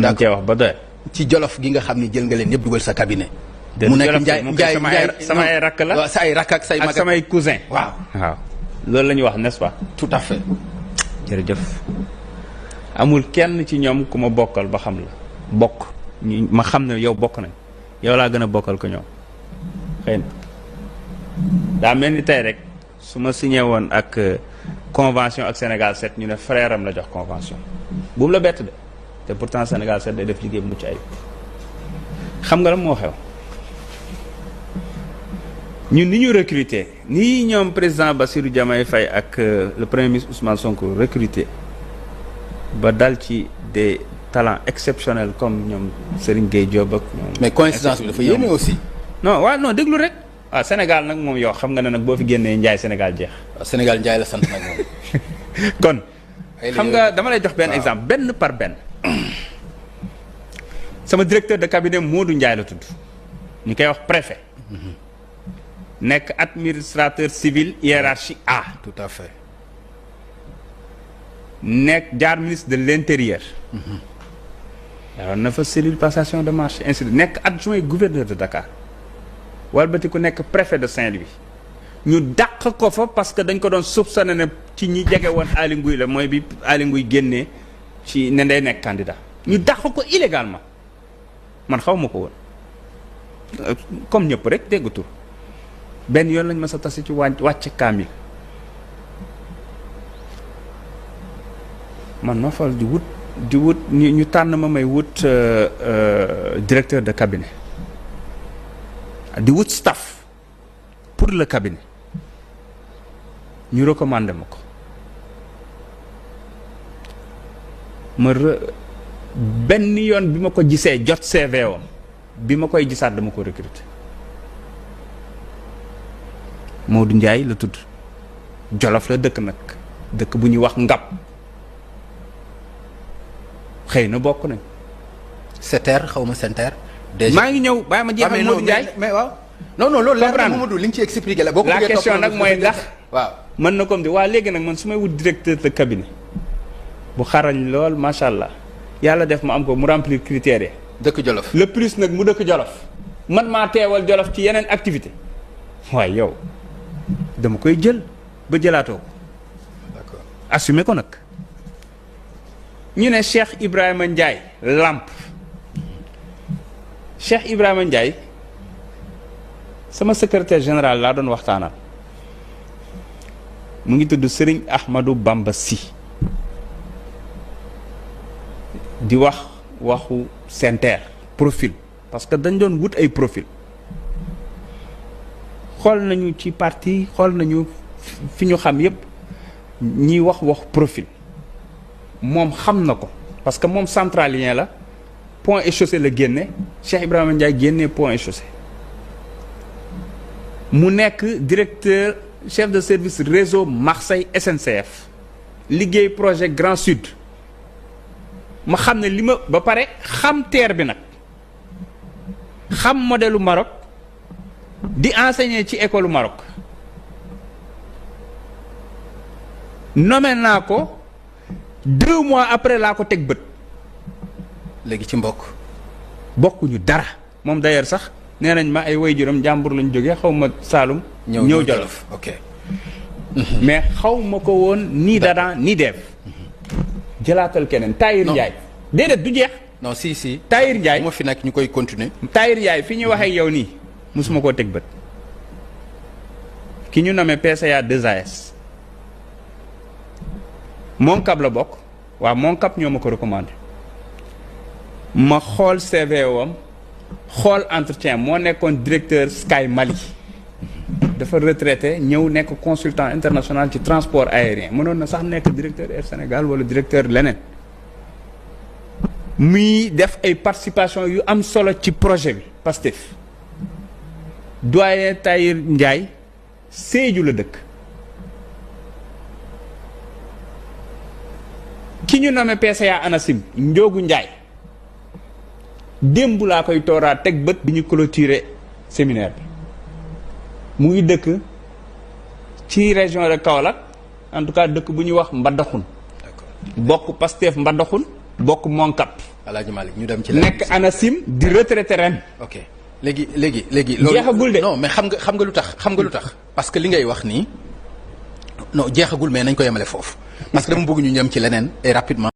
dañ cee wax ba doy. ci Jolof gi nga xam ni jël nga leen yëpp dugal sa cabinet. mu nekk Njaay sama ay rakk la. waaw sa ay rakk ak say mag ak samay cousin. waaw loolu la ñuy wax n'est-ce pas. tout à fait. jërëjëf amul kenn ci ñoom ku ma bokkal ba xam la bokk ma xam ne yow bokk nañ yow laa gën a bokkal ko ñoom xëy na daa mel ni tey rek su ma signé woon ak convention ak Sénégal 7 ñu ne frère am la jox convention bu mu la bett de te pourtant Sénégal 7 day def liggéey bu mucc ayib xam nga la moo xew ñun ni ñu recruter nii ñoom président Bassirou Diomaye Faye ak le premier ministre Ousmane Sonko recruter ba dal ci des talents exceptionnels comme ñoom Serigne Gueye Diop ak ñoom. mais coïncidence bi dafa yéeme aussi. non waaw non déglu rek. waaw Sénégal nag moom yow xam nga ne nag boo fi génnee Ndiaye Sénégal jeex. waaw Sénégal Ndiaye la sant nag moom. kon. xam nga dama lay jox benn exemple benn par benn. sama directeur de cabinet Modou Ndiaye la tudd ñu koy wax préfet. nekk administrateur civil hiérarchie A. tout à fait. nekk jaar ministre de l'intérieur. alors na fa cellule passation de marché ainsi de nekk adjoint gouverneur de Dakar. walbati ku nekk préfet de Saint-Louis. ñu dàq ko fa parce que dañ ko doon soupçonné ne ci ñi jege woon Aly Ngouille la mooy bi Aly Ngouille génnee ci ne day nekk candidat. ñu dàq ko illégalement man xaw ma ko woon comme ñëpp rek dégg tur benn yoon lañ ma sa tase ci wàcc kaamil man ma fal di wut ñu tànn ma may wut directeur de cabinet di wut staff pour le cabinet ñu recommandé ma ko benn yoon bi ma ko gisee jot CV wam bi ma koy gisaat dama ko recruter Modou Ndiaye la tudd Jolof la dëkk nag dëkk bu ñuy wax Ngap xëy na bokk nañ. Seter xaw ma Seter. maa ngi ñëw bàyyi ma jeexal Modou Ndiaye mais waaw. non loolu leer na Mamadou li nga ci expliqué la. boo ko la question nag mooy ndax. waaw mën na comme di waa léegi nag man su may wut directeur de cabinet bu xarañ lool macha allah yàlla def ma am ko mu remplir critères yi. dëkk Jolof. le plus nag mu dëkk Jolof man maa teewal Jolof ci yeneen activité waaye yow dama koy jël ba jëlaatoo ko. d'accord assumé ko nag. ñu ne Cheikh Ibrahima Ndiaye Lamp Cheikh Ibrahima Ndiaye sama secrétaire général laa doon waxtaanal mu ngi tudd Serigne Ahmadou Bamba Sy di waxu Sen'Ter profil parce que dañ doon wut ay profil xool nañu ci parti xool nañu fi ñu xam yépp ñiy wax profil moom xam na ko parce que moom centralien la Pont et Chaussée la génne Cheikh Ibrahima Ndiaye génne Pont et Chaussée mu nekk directeur chef de service réseau Marseille SNCF liggéey projet Grand Sud ma xam ne li ma ba pare xam TER bi nag xam modèlu Maroc di enseigner ci école Maroc nommé naa ko 2 mois après laa ko teg bët. léegi ci bokkuñu dara moom d'ailleurs sax nee nañ ma ay waajuram jàmbur lañ jógee xaw ma Saalum. ñëw Jolof ok. mais xaw ma ko woon nii Dadan nii Dev. jëlaatal keneen Tahir Ndiaye. déedéet du jeex. non si. Tahir Ndiaye moo fi nekk ñu koy continuer. Tahir Ndiaye fi ñuy waxee yow nii mosuma koo teg bët. ki ñu nommé PCA 2AS. Moncap la bokk waaw Moncap ñoo ma ko recommandé ma xool CV wam xool entretien moo nekkoon directeur Sky Mali dafa retraité ñëw nekk consultant international ci transport aérien mënoon na sax nekk directeur Air Sénégal wala directeur leneen muy def ay participation yu am solo ci projet bi Pastef doyen Tahir Ndiaye Sédhiou la dëkk ki ñu nommé PCA ANACIM Njoogu Ndiaye démb laa koy tooraat teg bët bi ñu clôturer séminaire bi mu ngi dëkk ci région de Kaolack en tout cas dëkk bu ñuy wax Mbadakhoune bokk Pastef Mbadakhoune bokk Moncap. Alaaji Malick ñu dem ci nekk ANACIM di retraité ren. ok léegi. jeexagul de non mais xam nga lu tax parce que li ngay wax nii non jeexagul mais nañ ko yemale foofu. parce que dama bëgg ñu ñëm ci leneen et rapidement.